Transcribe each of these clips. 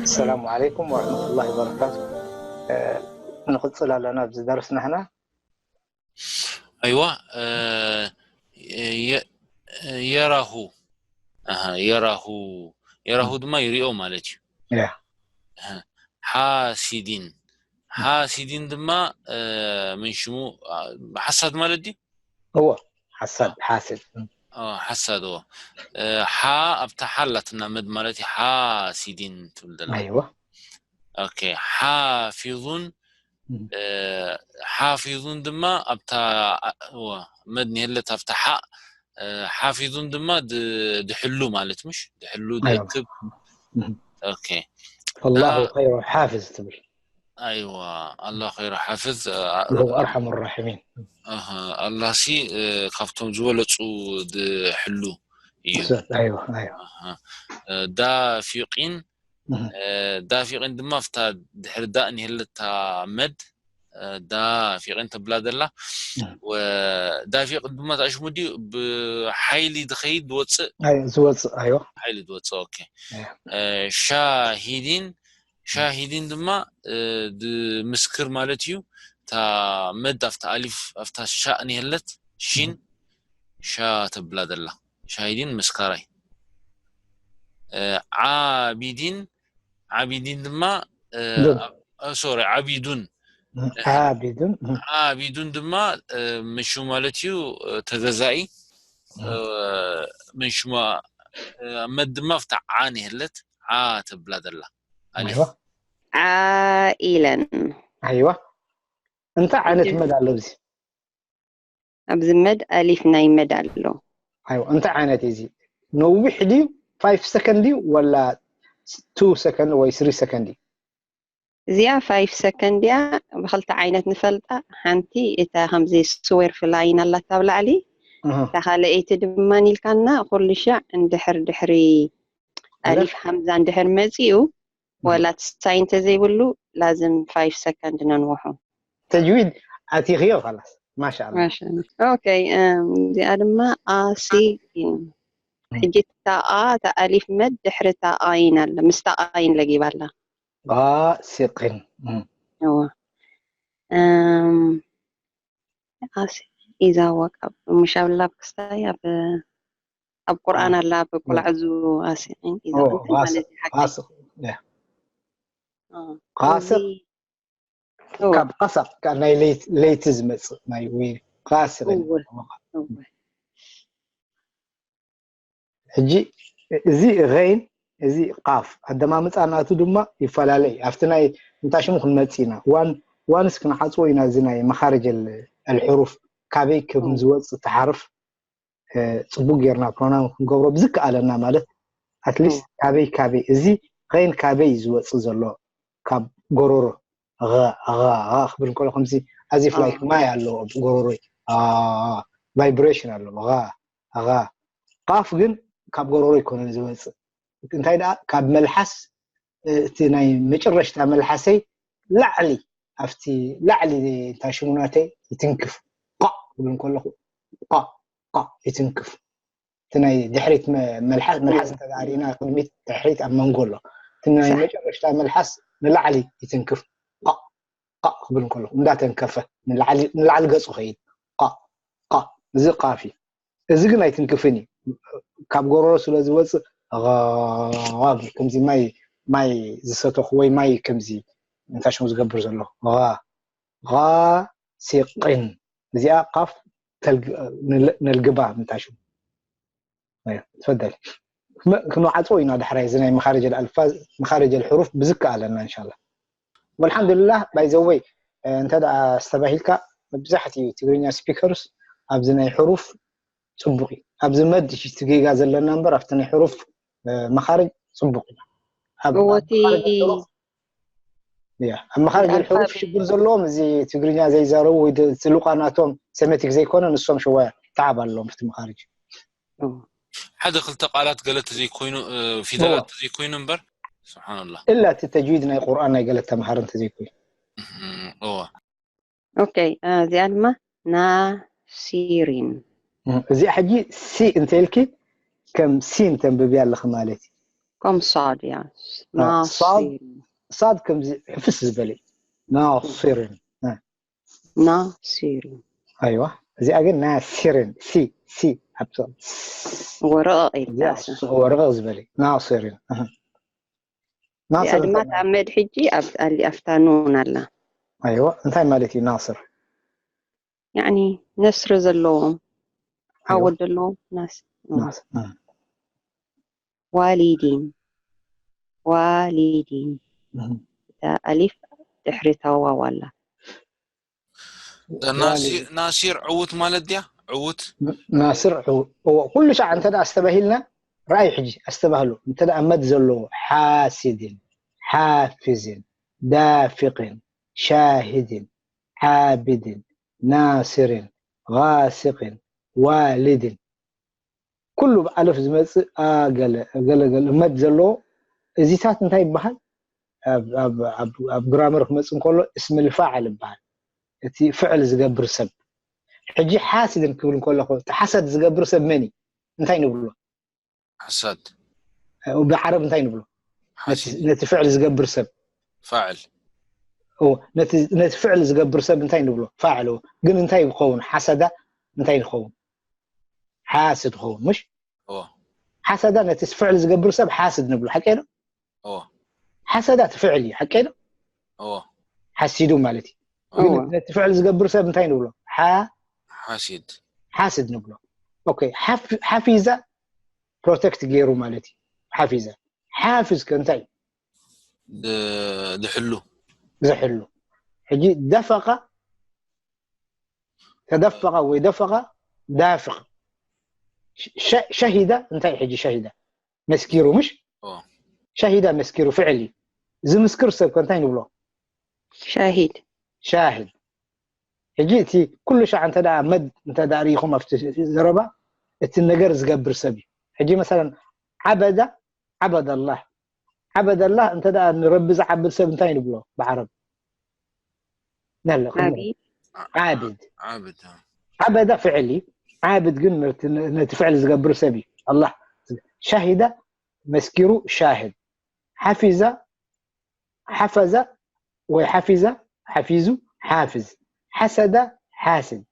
السلام عليكم ورحمة الله وبركاته. نقص لنا بزدرس نحن. ኣይዋ የራሁ የራሁ የራሁ ድማ ይሪኦ ማለት እዩ። ሓሲዲን ሓሲዲን ድማ ምን ሽሙ ሓሳድ ማለት ድዩ? እዎ ሓሳድ ሓስድ ሓሳድ እዎ። ሓ ኣብታ ሓ ኣላትና መድ ማለት እዩ። ሓሲዲን ትብል ዘላ ኣይዋ ኦኬ። ሓፊዙን ሓፊዙን ድማ ኣብታ መድ ንሄለት ኣብታ ሓ ሓፊዙን ድማ ድሕሉ ማለት ምሽ ድሕሉ ድክብ ኦኬ። الله خير حافظ ትብል ኣይዋ ኣላ ኸይሩ ሓፍዝ هو أرحم الراحمين ኣላ ሲ ካብቶም ዝበለፁ ድሕሉ እዩ። ዳፊቂን ዳፊቂን ድማ ፍታ ድሕሪ ዳእ ንሄለታ መድ ዳፊቂን ተብላ ዘላ። ዳፊቂን ድማ ታሽሙ ድዩ ብሓይሊ ድኸይድ ድወፅእ ዝወፅእ ኣይዋ ሓይሊ ድወፅእ። ኦኬ ሻሂዲን ሻሂዲን ድማ ድምስክር ማለት እዩ። እታ መድ ኣብታ ኣሊፍ ኣብታ ሻእ ንሄለት ሺን ሻ ተብላ ዘላ ሻሂዲን መስካራይ። ዓቢዲን ዓቢዲን ድማ ሶሪ ዓቢዱን ዓቢዱን ዓቢዱን ድማ ምሹ ማለት እዩ ተገዛኢ ምንሽማ መድ ድማ ኣብታ ዓ ንሄለት ዓ ተብላ ዘላ ኣሊፍ ዓ ኢለን ኣይዋ እንታይ ዓይነት መድ ኣሎ ኣብዚ ኣብዚ መድ ኣሊፍ ናይ መድ ኣሎ ኣይዋ እንታይ ዓይነት እዩ እዚ ነዊሕ ድዩ five second ድዩ ወላ two second ወይ three second እዩ እዚኣ five second እያ ብክልተ ዓይነት ንፈልጣ ሓንቲ እታ ከምዚ ስዌር ፍላይን ኣላታ ኣብ ላዕሊ እታ ካልኣይቲ ድማ ኢልካና ኩሉ ሻዕ እንድሕር ድሕሪ ኣሊፍ ሃምዛ እንድሕር መፂኡ ወላ ሳይን ተዘይብሉ ላዝም five second ነንውሖ ተጅዊድ ኣቲኽዮ ኸላስ ማሻኣላ ኦኬ እዚኣ ድማ ኣሲ ሕጂ እታ ኣ እታ ኣሊፍ መድ ድሕሪ እታ ኣይን ኣለ ምስታ ኣይን ለጊባ ኣላ غاسق እዋ ኣሲ ኢዛ ወቃ ምሽ ኣብ ላብ ክስታይ ኣብ ኣብ ቁርኣን ኣላ ኣብ ቆልዓ ዙ ኣሲቂን ኢዛ غاسق ካብ غسق ካብ ናይ ለይቲ ዝመፅእ ናይ ወይ غاسق ሕጂ እዚ غين እዚ ቃፍ ኣደማምፃ ናቱ ድማ ይፈላለ እዩ ኣብቲ ናይ እንታይ ሽሙ ክንመፅእ ኢና ዋንስ ክንሓፅቦ ኢና እዚ ናይ መኻርጅ ኣልሕሩፍ ካበይ ከም ዝወፅእ እቲ ሓርፍ ፅቡቅ ጌርና ፕሮናም ክንገብሮ ብዝከኣለና ማለት ኣትሊስት ካበይ ካበይ እዚ غين ካበይ እዩ ዝወፅእ ዘሎ ካብ ጎሮሮ ክብል ከሎ ከምዚ ኣዚፍ ላይክ ማይ ኣለዎ ኣብ ጎሮሮይ ቫይብሬሽን ኣለዎ ቃፍ ግን ካብ ጎሮሮ ኣይኮነን ዝወፅእ እንታይ ደኣ ካብ መልሓስ እቲ ናይ መጨረሽታ መልሓሰይ ላዕሊ ኣብቲ ላዕሊ እንታይ ሽሙ ናተይ ይትንክፍ ቋ ክብል ከለኹ ቋ ቋ ይትንክፍ እቲ ናይ ድሕሪት መልሓስ መልሓስ እንተሪእና ቅድሚት ድሕሪት ኣብ መንጎ ኣሎ እቲ ናይ መጨረሽታ መልሓስ ንላዕሊ ይትንክፍ ቋ ክብል ከለኹ እንዳተንከፈ ንላዕሊ ገፁ ኸይድ ቋ ቋ እዚ ቃፍ እዩ እዚ ግን ኣይትንክፍን እዩ ካብ ጎረሮ ስለ ዝወፅእ ከምዚ ማይ ማይ ዝሰተኹ ወይ ማይ ከምዚ እንታይ ሽሙ ዝገብር ዘሎ غاسق እዚኣ ቃፍ ነልግባ እንታይ ሽሙ ትፈደል ክንዓፅቦ ኢና ዳሕራይ እዚ ናይ መኻርጅ ኣልኣልፋዝ መኻርጅ ኣልሕሩፍ ብዝከኣለና እንሻላ ወልሓምዱልላህ ባይዘወይ እንተ ኣስተባሂልካ መብዛሕትኡ ትግርኛ ስፒከርስ ኣብዚ ናይ ሕሩፍ ፅቡቅ እዩ ኣብዚ መድ ትጌጋ ዘለና እምበር ኣብቲ ናይ ሕሩፍ መኻርጅ ፅቡቅ እዩ ኣብ መኻርጅ ሕሩፍ ሽግር ዘለዎም እዚ ትግርኛ ዘይዛረቡ ወይ ልቋናቶም ሴሜቲክ ዘይኮነ ንሶም ሸዋያ ተዓብ ኣለዎም ብቲ መኻርጅ ሓደ ክልተ ቃላት ገለ ተዘይኮይኑ ፊደላት ተዘይኮይኑ እምበር ስብሓንላ እላ እቲ ተጅዊድ ናይ ቁርኣን ናይ ገለ ተምሃር እንተዘይኮይኑ እዋ ኦኬ እዚኣ ድማ ናሲሪን እዚኣ ሕጂ ሲ እንተልኪ ከም ሲን ተንብብያ ኣለኺ ማለት እዩ። ከም ሳድ እያ። ሳድ ከምዚ ሕፍስ ዝበለ ናሲርን ናሲርን ኣይዋ። እዚኣ ግን ናሲርን ሲ ሲ ኣብቶ ወረቐቕ ኢልካ ወረቐቕ ዝበለ ናሲርን እዚኣ ድማ እታ መድ ሕጂ ኣብታ ኑን ኣላ። ኣይዋ እንታይ ማለት እዩ ናስር? ያኒ ነስሪ ዘለዎም ዓወት ዘለዎም ናስ ዋሊዲን ዋሊዲን እታ ኣሊፍ ድሕሪ እታ ዋው ኣላ። ናሲር ዕውት ማለት ድያ? ዕውት ናስር ኩሉ ሻዕ እንተ ኣስተባሂልና ርኣይ ሕጂ ኣስተባህሉ እንተ መድ ዘለዎ ሓሲድን ሓፊዝን ዳፊቅን ሻሂድን ዓቢድን ናስርን ጋሲቅን ዋሊድን ኩሉ ብኣለፍ ዝመፅእ ኣገለ ገለገለ መድ ዘለዎ እዚታት እንታይ ይበሃል? ኣብ ግራመር ክመፅእ እንከሎ እስምል ፋዕል ይበሃል። እቲ ፍዕል ዝገብር ሰብ ሕጂ ሓሲድን ክብል እንከለኹ እቲ ሓሰድ ዝገብር ሰብ መን እዩ? እንታይ ንብሎ? ሓሳድ ብዓረብ እንታይ ንብሎ? ነቲ ፍዕል ዝገብር ሰብ ፋዕል ነቲ ፍዕል ዝገብር ሰብ እንታይ ንብሎ? ፋዕል። ግን እንታይ ክኸውን? ሓሰዳ እንታይ ንኸውን? ሓስድ ክኸውን ምሽ? ሓሰዳ ነቲ ፍዕል ዝገብር ሰብ ሓስድ ንብሎ ሓቂ ዶ? ሓሰዳ እቲ ፍዕል እዩ ሓቂ ዶ? ሓሲዱ ማለት እዩ። ግን ነቲ ፍዕል ዝገብር ሰብ እንታይ ንብሎ? ሓሲድ ሓሲድ ንብሎ። ሓፊዛ ፕሮቴክት ገይሩ ማለት እዩ። ሓፊዛ ሓፍዝ ከ እንታይ እዩ? ዝሕሉ ዝሕሉ። ሕጂ ደፈቐ ተደፈቐ ወይ ደፈቐ ዳፍቕ ሸሂደ እንታይ ሕጂ ሸሂደ መስኪሩ ምሽ ሸሂደ መስኪሩ ፍዕል እዩ። ዝምስክር ሰብ ከ እንታይ ንብሎ? ሻሂድ ሻሂድ። ሕጂ እቲ ኩሉ ሻዕ እንተ መድ እንተ ርኢኹም ኣብቲ ዘረባ እቲ ነገር ዝገብር ሰብ እዩ። ሕጂ መሰለን ዓበዳ ዓበደ ኣላህ ዓበደ ኣላህ እንተ ንረቢ ዝዓብድ ሰብ እንታይ ንብሎ ብዓረብ? ነለ ዓብድ ዓበደ ፍዕል እዩ። ዓብድ ግን ነቲ ፍዕል ዝገብር ሰብ እዩ። ኣላህ ሻሂደ መስኪሩ ሻህድ ሓፊዘ ሓፈዘ ወይ ሓፊዘ ሓፊዙ ሓፍዝ ሓሰደ ሓስድ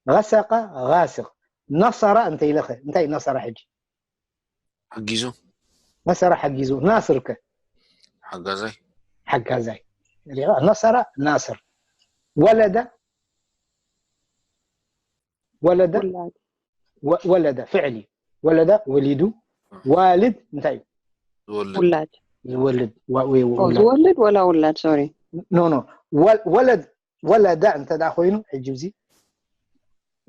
غسق غاسق ነሰረ እንተ ኢለኸ እንታይ ነሰረ ሕጂ ሓጊዙ ነሰረ ሓጊዙ ናስር ከ ሓጋዛይ ሓጋዛይ ሪኻ ነሰረ ናስር ወለደ ወለደ ወለደ ፍዕል እዩ። ወለደ ወሊዱ ዋልድ እንታይ እዩ? ውላድ ዝወልድ ዝወልድ ወላ ውላድ ሶሪ ኖ ኖ ወለድ ወለደ እንተ ደኣ ኮይኑ ሕጂ እዚ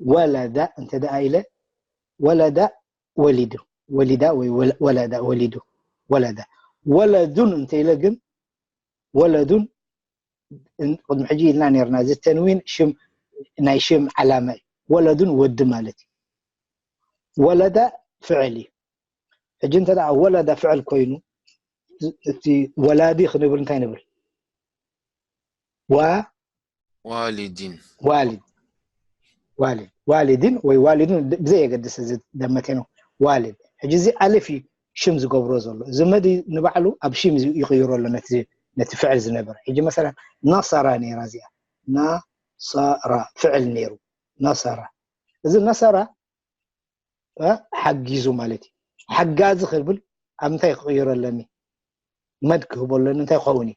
ወለደ እንተ ደኣ ኢለ ወለደ ወሊዱ ወሊዳ ወይ ወለደ ወሊዱ ወለደ ወለዱን እንተ ኢለ ግን ወለዱን ቅድሚ ሕጂ ኢልና ነርና እዚ ተንዊን ሽም ናይ ሽም ዓላማ እዩ። ወለዱን ወዲ ማለት እዩ። ወለደ ፍዕል እዩ። ሕጂ እንተ ደኣ ወለደ ፍዕል ኮይኑ እቲ ወላዲ ክንብል እንታይ ንብል? ዋ ዋሊዲን ዋሊድ ዋሊድ ዋሊድን ወይ ዋሊድን ብዘይ የገድስ እዚ ደመቴ ነው ዋሊድ። ሕጂ እዚ ኣልፍ እዩ ሽም ዝገብሮ ዘሎ። እዚ መዲ ንባዕሉ ኣብ ሽም ይቕይሮ ኣሎ ነቲ ፍዕል ዝነበር። ሕጂ መሰላ ነሰራ ነይራ እዚኣ ነሰራ ፍዕል ነይሩ ነሰራ። እዚ ነሰራ ሓጊዙ ማለት እዩ። ሓጋዚ ክብል ኣብ እንታይ ክቕይሮ ኣለኒ? መድ ክህቦ ኣለኒ እንታይ ክኸውን እዩ?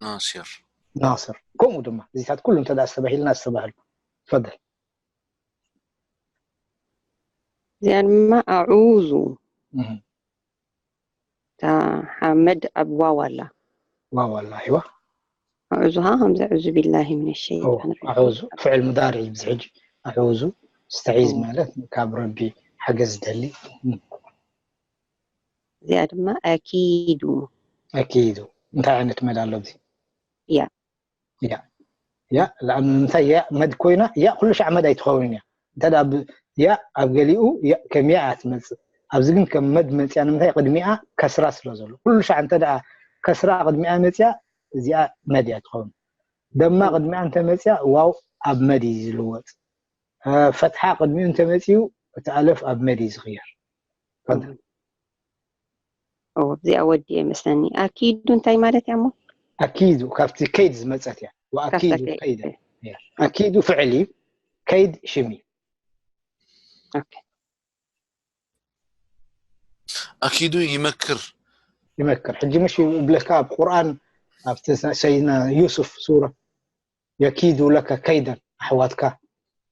ናሲር ናስር። ከምኡ ድማ እዚታት ኩሉ እንተ ኣስተባሂልና ኣስተባህሉ። ትፈደል። እዚኣ ድማ ኣዑዙ እታ ሓመድ ኣብ ዋው ኣላ። ዋው ኣላ ኣይዋ። ኣዑዙሃ ከምዚ ኣዑዙ ቢላሂ ሚነ ሸይጣን ረጂም። ኣዑዙ ፍዕል ሙዳሪዕ እዩ። ብዚ ሕጂ ኣዑዙ እስተዒዝ ማለት ካብ ረቢ ሓገዝ ዝደሊ። እዚኣ ድማ ኣኪዱ ኣኪዱ እንታይ ዓይነት መድ ኣሎ ኣብዚ? ያ ያ ያ ለኣም ንምንታይ ያ መድ ኮይና ያ ኩሉ ሻዕ መድ ኣይትኸውን እያ። እንተ ያ ኣብ ገሊኡ ከም ያ እያ ትመፅእ። ኣብዚ ግን ከም መድ መፅያ ንምንታይ ቅድሚኣ ከስራ ስለ ዘሎ ኩሉ ሻዕ እንተ ከስራ ቅድሚኣ መፅያ እዚኣ መድ እያ ትኸውን። ደማ ቅድሚኣ እንተ መፅያ ዋው ኣብ መድ እዩ ዝልወጥ። ፈትሓ ቅድሚኡ እንተመፅኡ እቲ ኣለፍ ኣብ መድ እዩ ዝቕየር። እዚኣ ወዲ መስለኒ ኣኪዱ እንታይ ማለት እያ እሞ ኣኪዱ ካብቲ ከይድ ዝመፀት እያ። ወኣኪዱ ከይደ ኣኪዱ ፍዕል እዩ። ከይድ ሽም እዩ። ኣኪዱ ይመክር ይመክር ሕጂ ምሽ ይብለካ ኣብ ቁርኣን ኣብቲ ሰይድና ዩሱፍ ሱራ የኪዱ ለከ ከይደን ኣሕዋትካ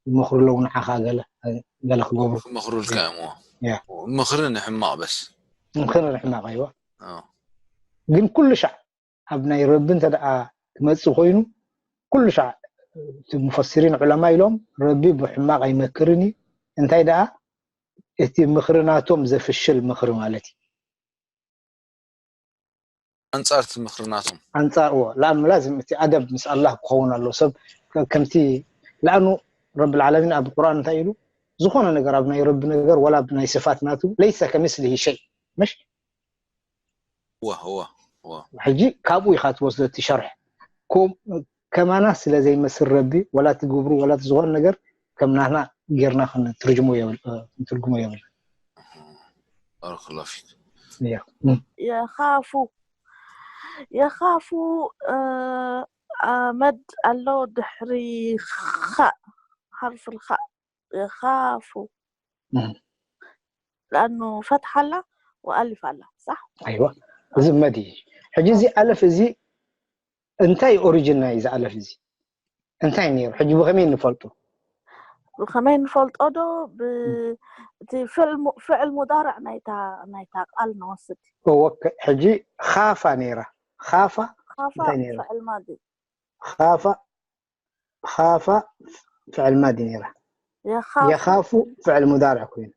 ይመኽሩ ኣለዉ ንዓኻ ገለ ገለ ክገብሩ ክመኽሩልካ እዮም ምኽሪ ንሕማቕ በስ ምኽሪ ንሕማቕ ኣይዋ ግን ኩሉ ሻዕ ኣብ ናይ ረቢ እንተ ደኣ ክመጽእ ኮይኑ ኩሉ ሻዕ እቲ ሙፈሲሪን ዑለማ ኢሎም ረቢ ብሕማቕ ኣይመክርን እዩ እንታይ ደኣ እቲ ምኽሪ ናቶም ዘፍሽል ምኽሪ ማለት እዩ ኣንጻር እቲ ምኽሪ ናቶም ኣንጻር እዎ ላም ላዝም እቲ ኣደብ ምስ ኣላህ ክኸውን ኣሎ ሰብ ከምቲ ላኣኑ ረቢ ልዓለሚን ኣብ ቁርኣን እንታይ ኢሉ ዝኾነ ነገር ኣብ ናይ ረቢ ነገር ወላ ኣብ ናይ ስፋት ናቱ ለይሰ ከምስሊሂ ሸይ ምሽ እወ እወ እወ ሕጂ ካብኡ ኢኻ ትወስዶ እቲ ሸርሕ ከማና ስለ ዘይመስል ረቢ ወላ እቲ ግብሩ ወላ እቲ ዝኾነ ነገር ከም ናህና ጌርና ክንትርጅሞ የብል ክንትርጉሞ የብል ባረከላሁ ፊክ እያ የኻፉ የኻፉ መድ ኣሎ ድሕሪ ኻእ ሓርፍ ልኻእ የኻፉ ለኣኑ ፈትሓ ኣላ ወኣሊፍ ኣላ ሳሕ ኣይዋ እዚ መድ እዩ ሕጂ እዚ ኣለፍ እዚ እንታይ ኦሪጅን ናይ እዚ ኣለፍ እዚ እንታይ ነይሩ ሕጂ ብኸመይ ንፈልጡ ብኸመይ ንፈልጦ ዶ እቲ ፍዕል ሙዳርዕ ናይታ ናይታ ቃል ንወስድ ሕጂ ኻፋ ነይራ ኻፋ ኻፋ እንታይ ነይሩ ፍዕል ማዲ ኻፋ ኻፋ ፍዕል ማዲ ነይራ የኻፉ የኻፉ ፍዕል ሙዳርዕ ኮይኑ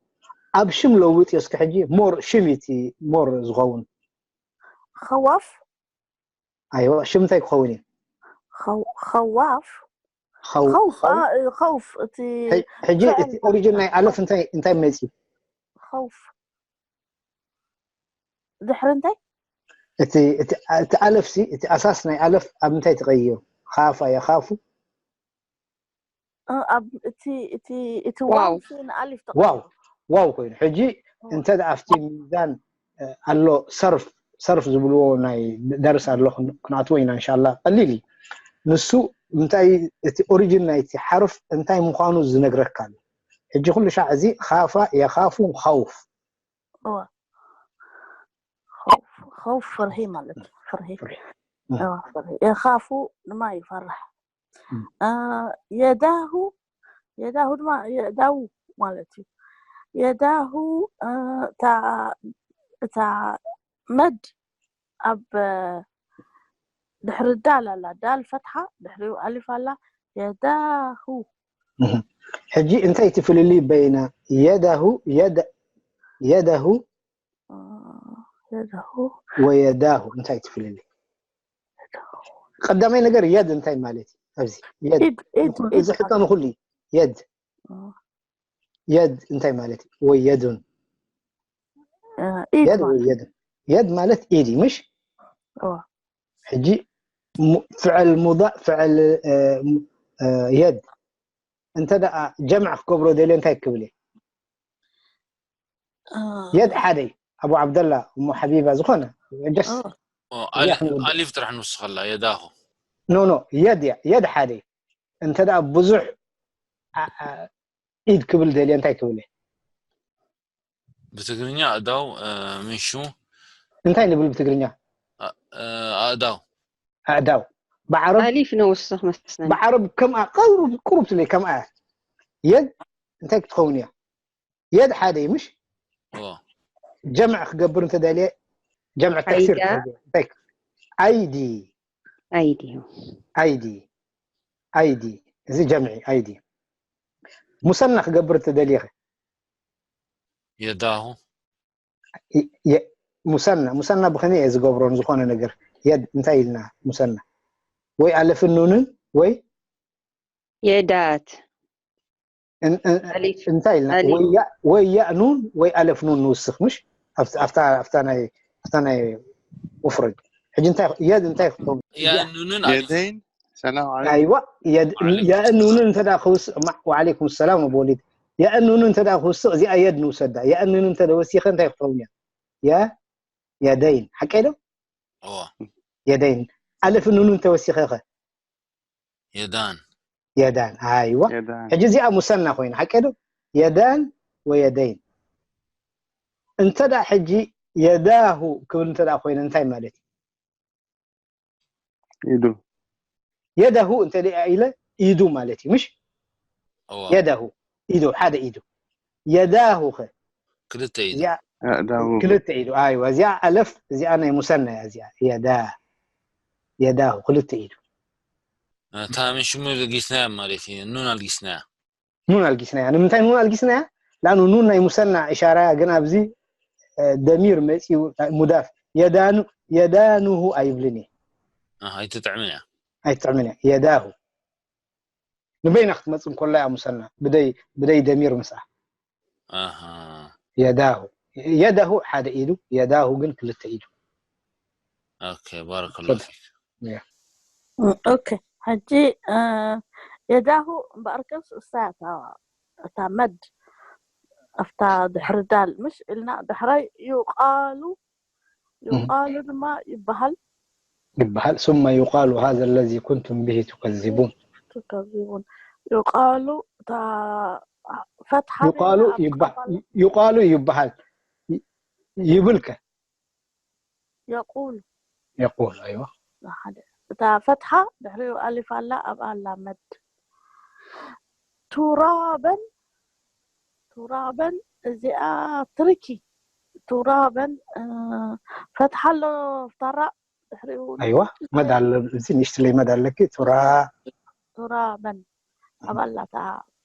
ኣብ ሽም ለውጥ እስኪ ሕጂ ሞር ሽም እቲ ሞር ዝኸውን ኸዋፍ ኣይዋ ሽም እንታይ ክኸውን እዩ ኸው- ኸዋፍ ኸው- ኸውፍ ኸው- አ- እ፣ ኸውፍ እቲ ሕጂ- ሕጂ እቲ ኦሪጅን ናይ ኣለፍ እንታይ እንታይ መፂ ኸውፍ ድሕሪ እንታይ እቲ እቲ እቲ ኣለፍ ሲ እቲ ኣሳስ ናይ ኣለፍ ኣብ ምንታይ ተቐይሩ ካፋ የኻፉ እ፣ ኣብ እቲ እቲ እቲ ዋው። ዋው ሲ ንኣሊፍ ተቐይሩ ዋው ዋው ኮይኑ ሕጂ እንተ ደኣ ኣብቲ ሚዛን እ፣ ኣሎ ሰርፍ ሰርፍ ዝብልዎ ናይ ደርስ ኣሎ ክን- ክንኣትዎ ኢና እንሻላ ቀሊል እዩ ንሱ እንታይ እቲ ኦሪጅን ናይቲ ሓርፍ እንታይ ምዃኑ ዝነግረካ ኣሎ ሕጂ ኩሉ ሻዕ እዚ ካፋ የኻፉ ኸውፍ እወ ኸውፍ ኸውፍ ፍርሂ ማለት እዩ። ፍርሂ ፍርሂ። እወ ፍርሂ የኻፉ ድማ ይፈርሕ እም። አ፣ የዳሁ የዳሁ ድማ የዳው ማለት እዩ የዳሁ አ፣ እታ እታ መድ ኣብ አ፣ ድሕሪ ዳል ኣላ ዳል ፈትሓ ድሕሪኡ ኣሊፍ ኣላ የዳሁ ሕጂ እንታይ እቲ ፍልልይ በይና የዳሁ የደ- የደሁ አ፣ የዳሁ ወየዳሁ እንታይ እቲ ፍልልይ ቀዳማይ ነገር የድ እንታይ ማለት እዩ ኣብዚ የድ ኢድ ኢድ እዚ ኢድ ሕቶ ንኩሉ እዩ የድ አ፣ የድ እንታይ ማለት እዩ ወይ የዱን አ፣ ኢድ የድ ወይ ማለት የዱን የድ ማለት ኢድ እዩ ምሽ እወ ሕጂ ሙ- ፍዕል ሙዳ ፍዕል እ፣ ሙ- እ፣ የድ እንተ ደኣ ጀምዕ ክገብሮ ደልዮ እንታይ ክብል እየ አ፣ የድ ሓደ እዩ ኣቡ ዓብደላ እሞ ሓቢባ ዝኾነ ጀስ አ፣ ኦ፣ ኣሊ- ኣሊፍ ጥራሕ ንውስኸላ የዳኹ ኖ ኖ የድ እያ የድ ሓደ እዩ እንተ ደኣ ብዙሕ ዓ- ዓ- ኢድ ክብል ደልየ እንታይ ክብል እየ ብትግርኛ ኣእዳው እ፣ ምንሹ እንታይ ንብል ብትግርኛ እ፣ ኣእዳው ኣእዳው ብዓረብ ኣሊፍ ነውስኽ መስለኒ ብዓረብ ከምኣ ቅሩብ ቅሩብ ትለይ ከምኣ እያ የድ እንታይ ክትኸውን እያ የድ ሓደ እዩ ምሽ ኦ፣ ጀምዕ ክገብር እንተደልየ ጀምዕ ተክሲር ኣይዳ። ክገብር እንታይ ክ- ኣይዲ ኣይዲ ኣይዲ ኣይዲ እዚ ጀምዒ ኣይዲ ሙሰና ክገብር እንተደልየ ኸ የዳኹ የ- ሙሰና ሙሰና ብኸመይ እየ ዝገብሮ ንዝኾነ ነገር የድ እንታይ ኢልና ሙሰና ወይ ኣለፍን ኑንን ወይ የዳት እን- እን- ኣሊፍ እንታይ ኢልና ኣሊፍ። ወይ ያ- ወይ ያእ ኑን ወይ ኣለፍ ኑን ንውስኽ ምሽ ኣብቲ- ኣብታ ኣብታ ናይ ኣብታ ናይ ሙፍረድ ሕጂ እንታይ የድ እንታይ ክኸውን ያእኑንን ኣሊፍ የደይን ሰላም ዓለይኩም። ኣይዋ የድ- ወዓለይኩም የእኑኑ እንተ ደኣ ክውስቕ ማ- ወዓለይኩም ሰላም ኣቦ ወሊድ። የእኑኑ እንተ ደኣ ክውስቕ እዚኣ የድ ንውሰዳ። የእኑኑ እንተ ደኣ ወሲኸ እንታይ ክኸውን እያ? የ የደይን ሓቀይ ዶ? እዎ የደይን ኣልፍ ኑኑ እንተ ወሲኸ ኸ? የዳን የዳን ኣይዋ። የዳን ሕጂ እዚኣ ሙሰና ኮይና ሓቀይ ዶ? የዳን ወየደይን። እንተ ደኣ ሕጂ የዳሁ ክብል እንተ ደኣ ኮይነ እንታይ ማለት እዩ? ኢዱ የደሁ እንተ ደኣ ኢለ ኢዱ ማለት እዩ ምሽ? እዎ የደሁ ኢዱ ሓደ ኢዱ። የዳሁ ኸ? ክልተ ኢዱ እዚኣ ኣእዳዉ ክልተ ኢዱ ኣይዋ። እዚኣ ኣለፍ እዚኣ ናይ ሙሰና እያ እዚኣ የዳ የዳሁ ክልተ ኢዱ። እታ ምን ሽሙ ልጊስናያ ማለት እዩ ኑን ኣልጊስናያ ኑን ኣልጊስናያ። ንምንታይ ኑን ኣልጊስናያ? ላኑ ኑን ናይ ሙሰና ኢሻራ እያ። ግን ኣብዚ እ፣ ደሚር መፂኡ ሙዳፍ የዳኑ የዳኑሁ ኣይብልን እዩ። ኣህ፣ ኣይትጥዕምን እያ ኣይትጥዕምን እያ። የዳሁ ንበይና ክትመፅእ እንኮላ እያ ሙሰና ብደይ ብደይ ደሚር ምስኣ ኣሃ የዳሁ የዳሁ ሓደ ኢዱ የዳሁ ግን ክልተ ኢዱ። ኦኬ ባረከላሁ ፊክ ኦኬ። ሕጂ እ፣ የዳሁ እምበኣርከስ እሳ እታ እታ መድ ኣብታ ድሕሪ ዳል ምሽ ኢልና ድሕራይ ዩቃሉ ዩቃሉ ድማ ይበሃል። ይበሃል ثم يقال هذا الذي كنتم به تكذبون. ትከዚቡን ዩቃሉ እታ ፈትሓ يقال ጌርና ኣብ ይበሃል ቀማል- يقال ይበሃል ይብልከ የቁሉ يقول ኣይዋ ሓደ እታ ፈትሓ ድሕሪኡ ኣሊፍ ኣላ ኣብኣ ኣላ መድ ቱራበን ቱራበን እዚኣ ትርኪ ቱራበን እ፣ ፈትሓ ኣሎ ፍታራ ድሕሪኡ ኣይዋ መድ ኣለ እዚ ንእሽትለይ መድ ኣለኪ ቱራ ቱራበን ኣብኣ ኣላ እታ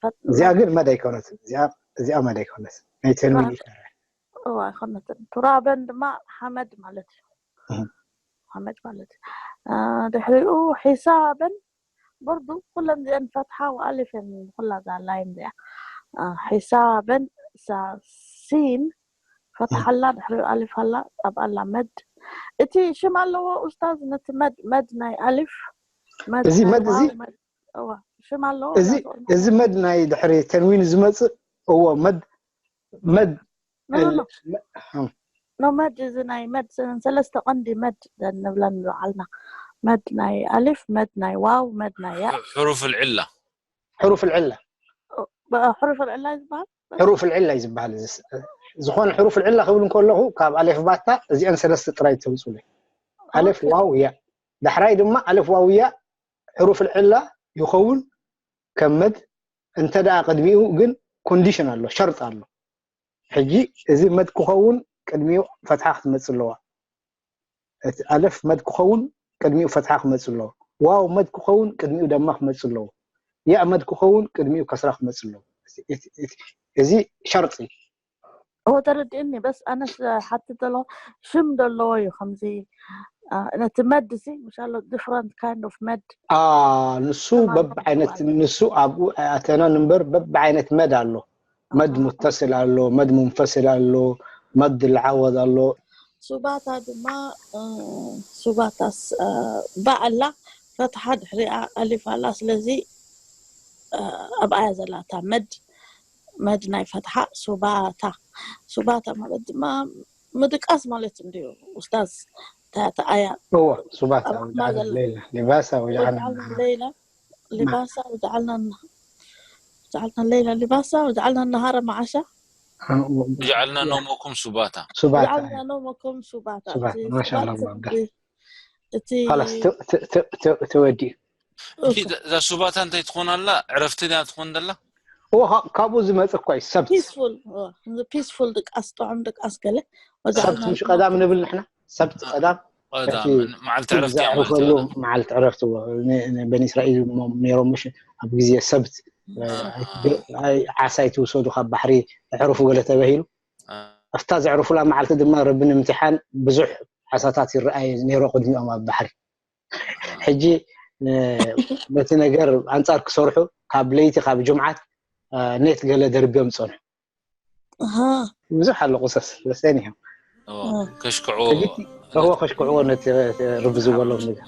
ፈት- እዚኣ ግን መድ ኣይኮነትን እዚኣ እዚኣ መድ ኣይኮነት ናይ ተንዊን ኢሻራ እዋ ኣይኮነትን ቱራበን ድማ ሓመድ ማለት እዩ እህ። ሓመድ ማለት እዩ እ፣ ድሕሪኡ ሒሳበን በርዱ ኩለን እዚአን ፈትሓ ወኣሊፍ እየን ኩላ እዛ ላይን እዚኣ እ፣ ሒሳበን እዛ ሲን ፈትሓ ኣላ ድሕሪኡ ኣሊፍ ኣላ ኣብኣ ኣላ መድ እቲ ሽም ኣለዎ ኡስታዝ ነቲ መድ መድ ናይ ኣሊፍ መድ እዚ ናይ መድ እዚ ዋው መድ እዋ ሽም ኣለዎ እዚ እዚ መድ ናይ ድሕሪ ተንዊን ዝመፅእ እዎ መድ መድ ኖ፣ ኖ፣ ኖ። እል- ኖ መድ እዚ ናይ መድ ሰለስተ ቀንዲ መድ ንብለን ዝዓልና መድ ናይ ኣሊፍ መድ ናይ ዋው መድ ናይ ያ ሕሩፍ ልዕላ ሕሩፍ ልዕላ ሕሩፍ ልዕላ ዝበሃል ሕሩፍ ልዕላ እዩ ዝበሃል እዚ ስ- ዝኾነ ሕሩፍ ልዕላ ክብል እንከለኹ ካብ ኣሌፍ ባታ እዚአን ሰለስተ ጥራይ ተምፅሉ ኣሌፍ ዋው ያ ዳሕራይ ድማ ኣሌፍ ዋው ያ ሕሩፍ ልዕላ ይኸውን ከም መድ እንተ ደኣ ቅድሚኡ ግን ኮንዲሽን ኣሎ ሸርጥ ኣሎ ሕጂ እዚ መድ ክኸውን ቅድሚኡ ፈትሓ ክትመፅ ኣለዋ እቲ ኣለፍ መድ ክኸውን ቅድሚኡ ፈትሓ ክመፅ ኣለዎ ዋው መድ ክኸውን ቅድሚኡ ደማ ክመፅ ኣለዎ ያእ መድ ክኸውን ቅድሚኡ ከስራ ክመፅ ኣለዎ እዚ ሸርጢ እዎ ተረዲእኒ በስ ኣነስ ሓትት ዘሎ ሽም ዘለዎ እዩ ከምዚ ነቲ መድ ሲ ምሻሎ different kind of መድ ንሱ በብዓይነት ንሱ ኣብኡ ኣተና ንበር በብዓይነት መድ ኣሎ መድ ሙተስል ኣሎ መድ ሙንፈስል ኣሎ መድ ልዓወድ ኣሎ ሱባታ ድማ ሱባታ ባኣላ ፈትሓ ድሕሪኣ ኣሊፍ ኣላ ስለዚ ኣብኣያ ዘላታ መድ መድ ናይ ፈትሓ ሱባታ ሱባታ ማለት ድማ ምድቃስ ማለት እንድዩ ኡስታዝ ታያታ ኣያ እዎ ሱባታ ሌላ ሊባሳ ወጃዓና ሌላ ሊባሳ ወጃዓልና ወጃዓልና ሌላ ሊባሳ ወጃዓልና ነሃረ መዓሻ وجعلنا نومكم سباتا ሱባታ ወጃዓልና ኖመኩም ሱባታ ሱባታ ማሻላ ኣላ እቲ خلاص ተወዲኡ እዛ ሱባታ እንታይ ትኾን ኣላ ዕረፍቲ ድያ ትኾን ደላ እዎ ካብኡ ዝመፀ እኳ እዩ ሰብት peaceful peaceful ድቃስ ጥዑም ድቃስ ገለ ሰብት ምሽ ቀዳም ንብል ንሕና ሰብት ቀዳም መዓልቲ ዕረፍቲ እያ ማለት ዘዕርፈሉ እዩ መዓልቲ ዕረፍቲ በኒ እስራኤል ነይሮም ምሽ ኣብ ግዜ ሰብት ዓሳ ኣይትውሰዱ ካብ ባሕሪ ዕርፉ ገለ ተበሂሉ ኣብታ ዘዕርፉላ መዓልቲ ድማ ረቢ ንምትሓን ብዙሕ ዓሳታት ይረኣየ ነይሮ ቅድሚኦም ኣብ ባሕሪ ሕጂ ነቲ ነገር ኣንፃር ክሰርሑ ካብ ለይቲ ካብ ጅምዓት ኔት ገለ ደርብዮም ፀንሑ ብዙሕ ኣሎ ቁሰስ ረስተን እዮም ከሽክዑ እዎ ከሽክዕዎ ነቲ ርቢ ዝበሎም ነገር